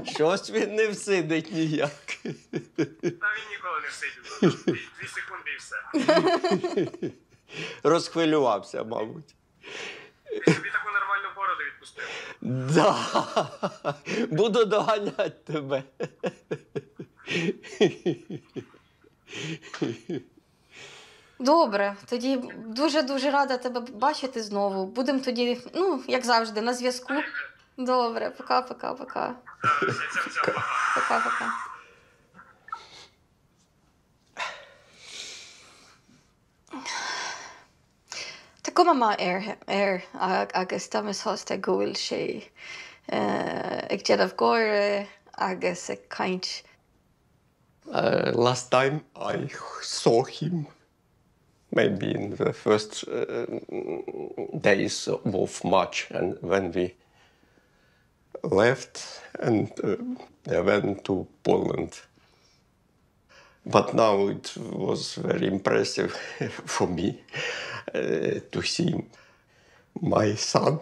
Щось він не всидить ніяк. Та він ніколи не всидів. Дві, дві секунди і все. Розхвилювався, мабуть. Ти собі таку нормальну бороду відпустив. Да. Буду доганяти тебе. Добре, тоді дуже-дуже рада тебе бачити знову. Будемо тоді, ну, як завжди, на зв'язку. Добре, пока, пока, пока. Все, все, все, пока. Пока, пока. Tá cuma maith air air agus tá mé sásta go bhfuil sé ag déanamh gáire agus ag caint. Uh, last time I saw him, maybe in the first uh, days of March, and when we left and uh, went to Poland. But now it was very impressive for me uh, to see my son.